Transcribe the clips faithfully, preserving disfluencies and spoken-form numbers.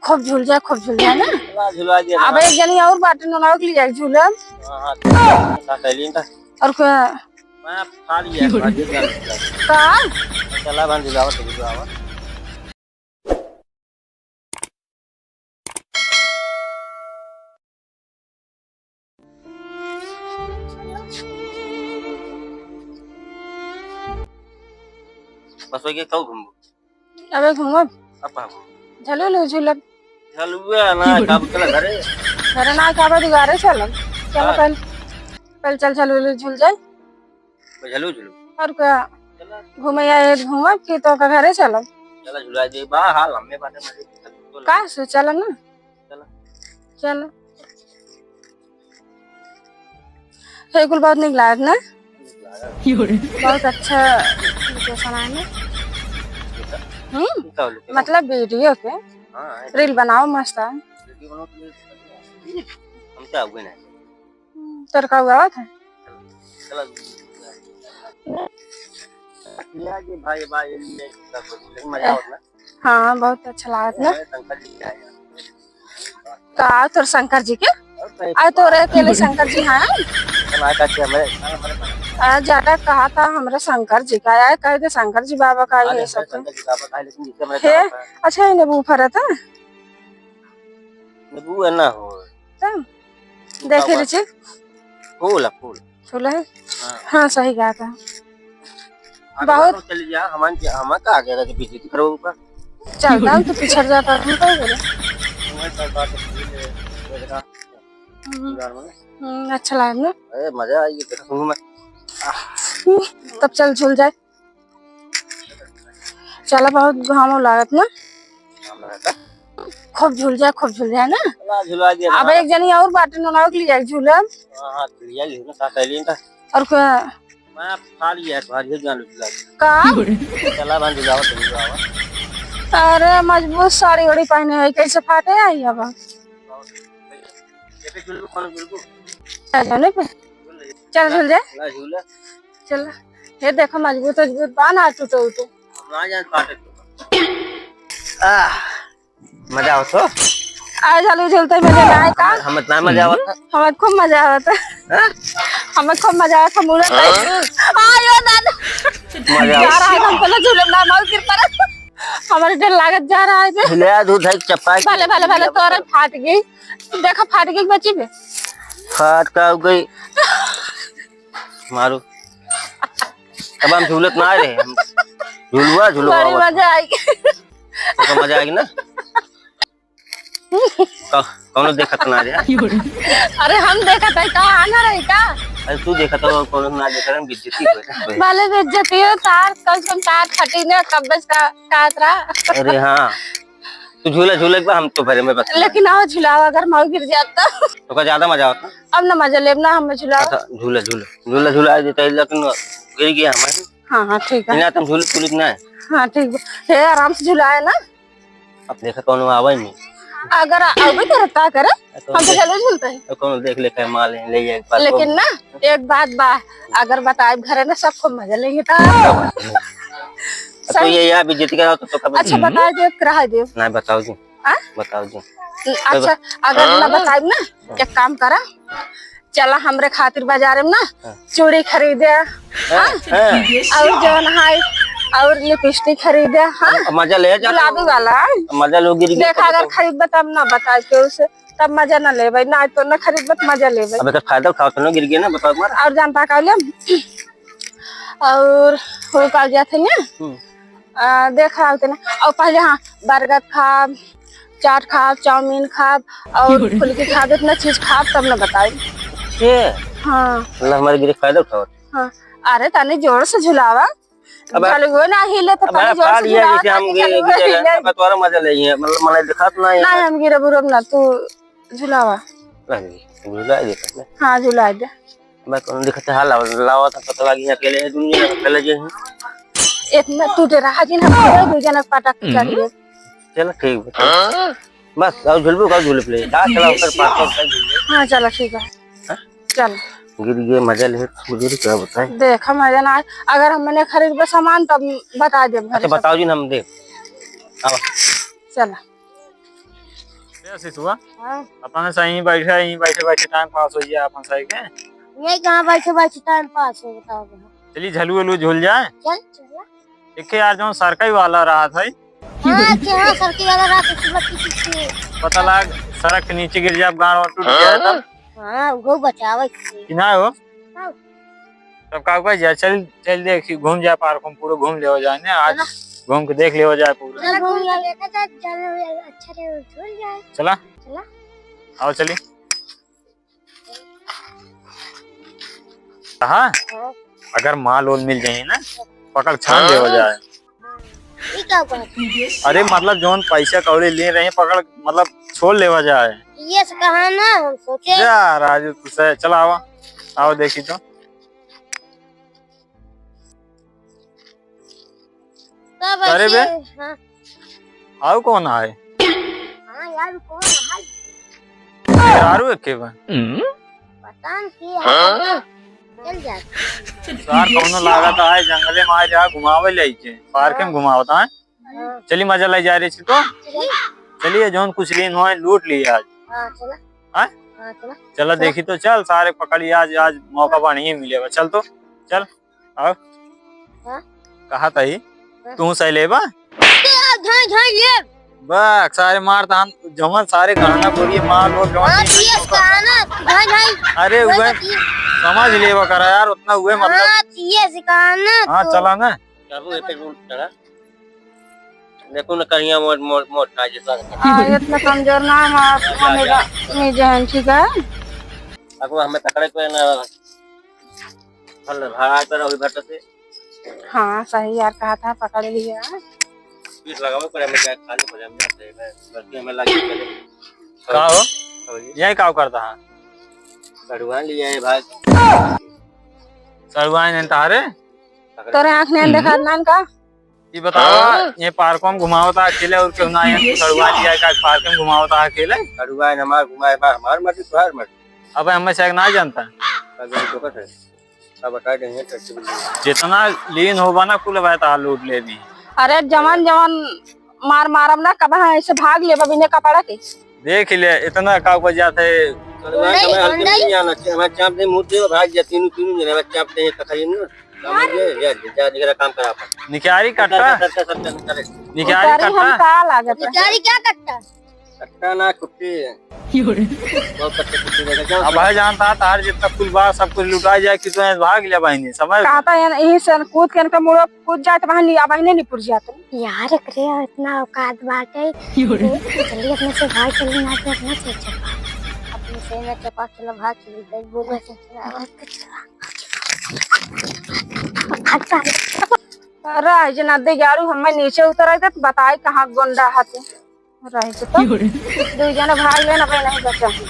खूब झूल जाए, खूब झूल जाए ना। झुला, झुला दिया अब ना। एक जनी और बाटे, नोनावा के लिए झूलब। हाँ, हाँ, ठीक है। का कहली ना? और का? मैं खा लिया, खा लिया। का? चला बहन, झुलावा, तो झुलावा। बस हो गया, कब घूमबू? अबे घूमब। अब कहाँ घूमबू? झलुआ लो झूलब। झलुआ ना, कब चला घरे? घरे ना, का बा दुआरे चलब। चलो हाँ। पहले, पहले चल झलुआ लो झूल जाए। झलुआ झूलू। और का? चला। घूमे आए, घूमब कि तो का घरे चलब? चला झुला दे, बा हाल हमें बाटे मजे। का से चलब ना? चला। चला। हे कुल बहुत निक लागत ना? निक लागत। बहुत अच्छा location है ना? कैसा? हम्म, का location? मतलब video के। हाँ, है। Reel बनाओ मस्त है। Video बनाओ तो ये हम क्या हुए ना? हम्म, तोर का हुआ था? चला। या जी भाई, भाई, ये सब मजा आवत ना? हाँ, बहुत अच्छा लागत ना। ये शंकर जी के आए हैं। का तोर शंकर जी के? और कहीं आ, तोरे अकेले शंकर जी हैं? हमारे का क्या, हमारे, हमारे, हमारे। आ, ज्यादा कहा था हमरे शंकर जी का, आए कह दे शंकर जी बाबा का, अरे, ये सब शंकर जी बाबा का है, लेकिन जिससे हमारे हे, गाँव का है। अच्छा, ये नींबू फरत है? नींबू है ना हो। तब? देखी बाबा। रुचि। फूल है, फूल। फूल है? हाँ। हाँ, सही बात है। अगला बहुत बार चली जा, हमान के, हमान का आगे आगे बेइज्जती करो ऊपर। चलता हूँ तो पिछड़ जाता, हम तो बोले। हमारे साथ बात है, फूल है, वगैरह। हम्म। बाजार में। हम्म, अच्छा लगा ना? अरे, मजा आई, देखा सुनू मैं। हम्म, तब चल झूल जाए। चला, बहुत घामो लागत ना। खूब झूल जाए, खूब झूल जाए ना। चला, झुला दिया अब ना। एक जनी और बाटे, नोनावा के लिए जाए झूलब। हाँ, हाँ, झुलिया ले ना, का कहली ना। और का? मैं खा लिया है, तुम्हारी जान झुला। का? चला, बहन, झुलावा, तुम झुलावा। अरे, मजबूत साड़ी ओड़ी पहने है, कैसे फाटे आई अब? ये पे झुलबू, कौन झुलबू? चल, झूले पे। चल, झूल जा। ला, झूला। चल। ये देखो, मजबूत, मजबूत बा ना, टूटो, उटो। हम ना जान फाटे तो। आह, मजा आवत हो? आ, झलू झूलते मजा ना आए का? हम, हम इतना मजा आवत है। हमें खूब मजा आवत है। हाँ? हमें खूब मजा आवत है, मुड़ा हाँ? आयो दादा। मजा आवत। जा रहा है, हमको ना झूले ना, मौत गिर पड़ा। हमारे डर लागत जा रहा है बे। ले आ, दूध है, चप्पा है। भले, भले, भले, तोरे फाट गई। देखा, फाट गई बची बे। फाट का हो गई? मारू। अब हम झूलत ना रहे, हम झुलुआ, झुलुआ बड़ी आवत। मजा आई। तो मजा आएगी ना? का-, कौनो देखत ना रहे? अरे, हम देखत है, का आना रही का? अरे, तू देखत हो, कौनो ना देखत, हम बेइज्जती होए ना, होए। भले बेइज्जती हो, तार, कम से कम तार फटी ना, कब बस का, का अतरा? अरे हाँ, तू झूला झूले एक बार, हम तो भरे में बस। लेकिन आओ झुलाओ, अगर मऊ गिर जात तो। तो का ज्यादा मजा आवत ना? अब ना मजा लेब ना, हम झुलाओ। अच्छा, झूला, झूला, झूला, झूला देता है, लेकिन गिर गया हमारे। हाँ, हाँ, ठीक है। ना तुम झूले, झूले ना है। हाँ, ठीक है। हे, आराम से झुलाए ना। अब देखा, कौनो आवे नहीं। अगर आवे करे, का करे? तो हम तो देख, चले झूलते हैं। तो कौनो देख ले, कहे माल है, ले जाए, पास लेकिन हो। ना, एक बात बा, अगर बताए घरे ना, सब खूब मजा लेंगे तो। तो सही। ये यहाँ बेइज्जती करा तो, तो कभी अच्छा, हम्म। बता दे, करा दे। नहीं, बताओ जी। हाँ? बताओ जी। अच्छा, अगर ना बताए ना, एक काम करा, चला हमरे खातिर बाजारे में ना हाँ। चूड़ी खरीदे, हाँ, हाँ? हाँ। और जौन है, और लिपस्टिक खरीदे, हाँ? अब मजा ले जा। गुलाबी वाला, हाँ? अब मजा लो, गिर गया देखा, तो अगर बताओ। खरीदबे तब ना बताए केहू से, तब मजा ना लेबे, ना तो ना खरीदबे तो मजा लेबे। अब एकर फायदा उठाओ, सुनो, गिर गया ना, बताओ तुम्हारा। और जानता का ले? और वो का जाते हैं ना? हम्म। आ, देखा होते ना, और पहले हाँ, बर्गर खाब, चाट खाब, चाउमीन खाब और फुल्की खाब, इतना चीज खाब तब ना बताई। छे? हाँ। मतलब हमारे गिरे फायदा उठावत। हाँ। अरे तनी जोर से झुलावा। अब झलुओ ना हिले तो अब तनी जोर से झुलावा जैसे हम ताकि गिरे, झलुओ गिरे, हिले। अब तोरा मजा ले है, मतलब मने दिखात ना है। ना हम गिरे बुरब ना, तू झुलावा। नहीं, झुला देता ना। हाँ, झुला दे। मैं कौन दिखते हाल लावा, लावा था पता लगी अकेले है दुनिया में, अकेले जे हैं। इतना तू डरा जिन हम पूरे दो जनक पटक के चल गए। चलो ठीक बा। बस, अब झुलबो का झुलप ले। जा, चला, उतर, पास, पास, झुल ले। हाँ, चला, ठीक है। हाँ? चल। गिर गए, मजा ले, मुझे भी क्या बताए। देख, मजा ना आए। अगर हमने खरीदबे सामान, तब बता देब घरे अच्छा, सब। बताओ जी, हम देब। आवा। चला। क्या सिसुआ? हाँ। अपन सही बैठे, यहीं बैठे बैठे time pass होइ जाए अपन सही के। यहीं कहाँ बैठे बैठे time pass हो, बताओ तो। चली झलू अलू झूल जाए। चल, चल। एक यार जौन सरकई वाला रहत है। हाँ, कि हाँ, सरकई वाला रहत है, सुबह की किसी पता लाग सड़क के नीचे गिर जाए, गाँड़ वाँड़ टूट जाए तब। हाँ, वो बचावे के। कि ना हो? हाँ। तब का हुआ जा, चल, चल देखी, घूम जाए park में, पूरा घूम लेवा जाए ना आज। चला। घूम के देख लेवा जाए पूरा। चला, घूम लेवा जाए, चल, चल, अच्छा से झूल जाए। चला। चला। आओ चली। हाँ? हाँ। अगर माल ओल मिल जाए ना, पकड़ छान लेवा जाए। ई का बात? अरे मतलब जौन पैसा कौड़ी ले रहे हैं, पकड़, मतलब छोड़ लेवा जाए। ये से कहा ना, हम सोचे। जा राजू, तू से, चला आवा, आओ देखी तो। तब अरे ऐसे, बे। हाँ। आउ कौन आए? हाँ यार, कौन है? यारू एके बा। पता नहीं की है, चल जाते हैं। यार, कौनो लागत है, जंगले में आ जा, घुमावे ले के, park में घुमावता है। हाँ। चली, मजा ले जा रही छी तो। चली। चलिए, जौन कुछ लेन होए, लूट लिए आज। हाँ, चला। हाँ? हाँ, चला। चला, चला। देखी तो, चल, सारे पकड़ी आज, आज मौका बढ़िया मिले बा। चल तो, चल, आओ। हाँ? कहा तही, हाँ। तू सही लेबा? ते आज झाई, झाई लेब। बा, सारे मार त हम, जवन सारे गहना बोरिए माल और जवन हाँ, चीज ये है, कहा ना, झाई, झाई। अरे, वही उहे तो चीज। समझ लेबा करा यार, उतना उहे मतलब। हाँ, ये से कहा ना, हाँ, तो चला ना। बाबू, ये पे घूम चला। देखो ना, कहिया मोट, मोट, मोट ना जैसा। हाँ, इतना कमजोर ना हम, आप, जा, हमें जा। गा-, नहीं जहन, ठीक है? अब हमें पकड़े कोई ना, फल भाड़ा पे रहो, भट्ट से। हाँ, सही यार कहा था, पकड़ लिया। पीठ लगावे पर हमें क्या खाने पर हम जाते हैं, बल्कि हमें लगे पहले। का हो? हाँ जी। यही का करता है? सड़ुआ लिया है भाई। सड़ुआ नहीं तारे? तोरे आँख नहीं हम्म। देखा ना का? ई बतावा, हाँ? ये park में घुमावता अकेले और क्यों ना है? सड़ुआ लिया का park में घुमावता अकेले? सड़ुआ है हमार घुमाए बा, हमार मर्जी, तोहार मर्जी। अब हमें से ना जानता। सब यही तो है। सब बता देंगे, कैसे भी। जितना लीन होबा ना, कुल बता लूट ले भी। अरे जवान, जवान मार मारब ना, कब हम ऐसे भाग लेबा बिना कपड़ा के? देख ले, इतना का वजह थे। सड़ुआ नहीं, हमें हल्के नहीं। में नहीं आना चाहिए, हमें चाप दे, मुँह दे, भाग जा, तीनों, तीनों जने, हमें चाप दे, तकरीबन। समझ गए? जा, जा, जा, काम करा अपन। निकारी कट्टा? कट्टा, कट्टा, कट्टा, कट्टा। निकारी उतारी हम कट्टा? का लागत है? निकारी क्या कट्टा? कट्टा ना, कुट्टी। बहुत कट्टा कुट्टी देगा। जाओ, अब भाई जानता है, तार जितना कुल बा, सब कुछ लुटा जाए, कि तो भाग लिया बहिनी, समझ? कहता है, यही से कूद के इनका मुड़ो कूद जाए, तो बहिनी, अब बहिनी नहीं पुर जाते। यार, एकरे इतना औकात बाटे। चलिए, अपने से भाग चली ना, तो अपने से चपा। अपने से ना चपा, चलो, भाग चली, बोल रहे थे, चलो, भाग चलो। अच्छा। रह जना दे यारू, हमें नीचे उतर आए तो बताए कहाँ गुंडा हते। रह से तो दू जने भाग लेना भाई, नहीं बचा है।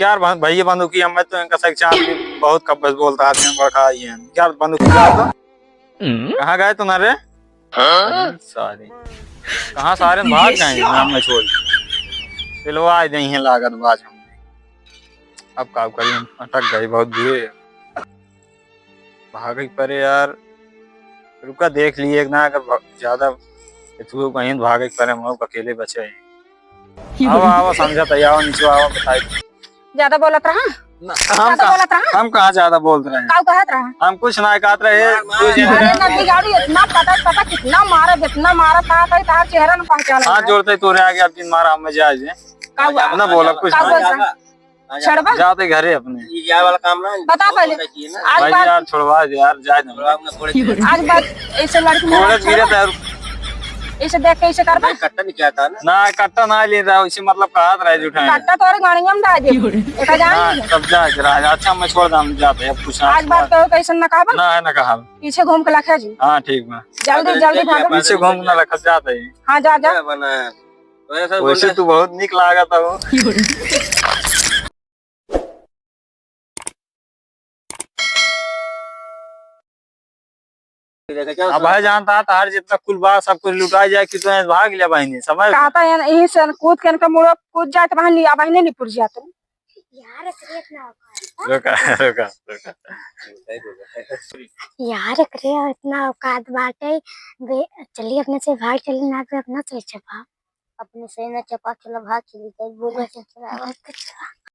यार भा-, भैया बंदूकी हमें तो इनका सच चांद भी बहुत कब्बस बोलता है, बड़का ही है। यार बंदूकी ला तो। कहाँ गए तुम्हारे? हाँ? सारे। कहाँ सारे भाग गए हैं, हमें छोड़। पिलवा दे हैं लागत बाज हमने। अब का करी, हम अटक गए बहुत बुरे। भागे के परे यार, रुका देख लिए एक ना, अगर भ-, ज्यादा तू कहीं भागे के परे, हम लोग अकेले बचे हैं। आवा, आवा, समझा तैयार, नीचे आवा, बताई। ज्यादा बोलत रहा? ना, हम ज्यादा का, बोलत रहा? हम कहाँ ज्यादा बोलत रहे? काऊ कहत रहा? हम कुछ ना कहत रहे, मार, मार। तू जे अरे ना बिगाड़ू, इतना पटक पटक, कितना मारत, इतना मारत, कहा कही तार चेहरा न पहचान हाथ जोड़ते तोरे आगे, अब दिन मारा, हम जाए जे। काऊ ना बोला कुछ काऊ ना। बोलता? छड़वा? जाते घरे अपने। ये जाए वाला काम ना, बता पहले। आज भाई बात यार, छोड़वा दे यार, जाए दे। आज बात ऐसे लड़की थोड़ा धीरे से। ऐसे देख के ऐसे करबा? कट्टा नहीं क्या था ना? ना, कट्टा ना ले रहा, इसे मतलब कहा रहा है झूठा है। कट्टा तोरे गाड़िया में डाल दे। एका जान ना, नहीं है। तब जा जरा, अच्छा मैं छोड़ दम जाते हैं, अब कुछ आज बात कहो कैसे ना कहबा? ना है ना कहा। पीछे घूम के लखे जी। हाँ, ठीक बा। जल्दी, जल्दी भागो। पीछे घूम ना लखा जाते हैं। हाँ, जा, जा। क्या बना है? वैसे वैसे गुंडा तू बहुत निक लागत हो। अब भाई जानता है, तार जितना कुल बा, सब कुछ लुटा जाए, कि तो भाग लिया बहिनी, समझ? कहता है, यही से कूद के इनका मुड़ो कूद जाए, तो बहिनी, अब बहिनी नहीं पुर जाते। यार, एकरे इतना औकात बा। रुका, रुका, रुका। यार, एकरे इतना औकात बाटे, बे, चली अपने से भाग चली ना, तो अपना से छपा। अपने से ना चपा खेला, भाग खेली, कहीं बोला चचरा, और कुछ।